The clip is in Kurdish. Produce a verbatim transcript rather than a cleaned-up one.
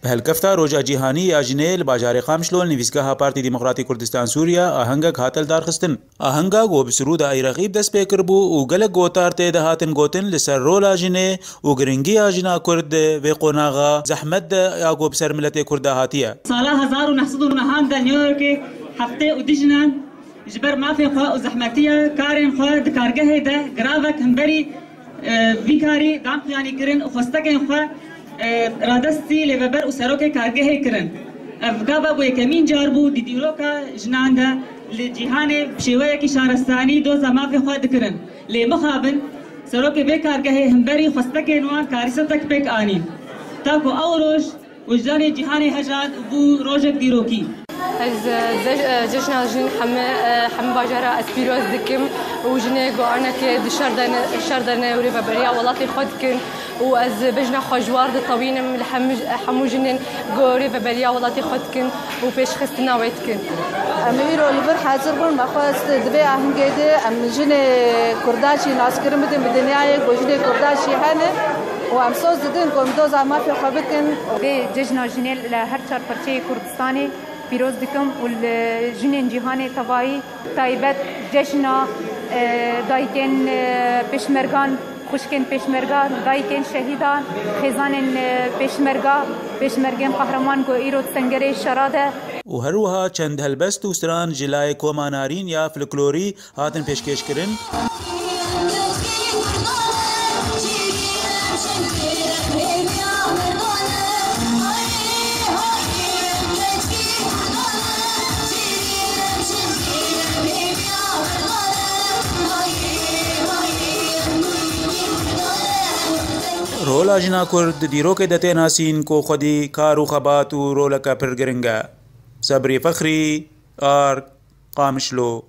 Bi helkefta Roja Cîhanî ya Jinê li bajarê Qamişlo li nivîsgeha Partî Demokratî Kurdistan Sûriya ahengek hate lidarxistin. Ahenga ku bi sirûda Îraqî bi dest pê kiribû û gelek gotar tê de hatin gotin li ser rola jinê û giringiya jina Kurd di vê qonaxa zehmet de ya ku bi ser miletê Kurd de hatiye. Sala hezar û neh sed û nehan de New Yorkê heftê û du jinan ji ber mafê xwe û zehmetiya karên xwe di kargehê de giravek hemberî, e, vî karî dan xuyanî kirin û xwestekên xwe, e, radestî lêveber û serokê kargehê kirin. Ev gava ku yekemîn car bû di dîroka jinan de li cîhanê bi şêweyekî şarestanî doza mafê xwe dikirin. Lê mixabin, serokê vê kargehê hemberî xwestekên wan karîsetek pêk anîn. Ta ku ew roj wijdanê cîhanê hejand û bû rojek dîrokî. Ez, e, ze-, e, cejna jin heme, e, heme bajara ez pîroz dikim û jinê ku aneke di şer de ne, şer de ne û rêveberiya welatê xwe dikin û ez bejna xwe ji war ditewînim li hemû, hemû jinên ku rêveberiya welatê xwe dikin û pêşxistina wê dikin. Em îro li vir hazir bûn, me xwest di vê ahengê de em jinê Kurda jî naskirin bidin bi dinyayê ku jinê Kurda jî hene û em soz didin ku em doza mafê xwe bikin. Vê cejna jinê li her çar parçeyê Kurdistanê pîroz dikim û li jinên cîhanê tevayî taybet cejna, e, dayikên, e, pêşmergan, xwişkên pêşmerga, dayikên şehîdan, xêzanên, e, pêşmerga, pêşmergên qehreman ku îro di sengerê şera de. Û her wiha çend helbest û stran ji layê Koma Narîn ya Folklorî hatin pêşkêşkirin. Rola jina Kurd di dîrokê de tê nasîn ku xwedî kar û xebat û roleke pir giring e. Sebrî Fexrî, Ark, Qamişlo.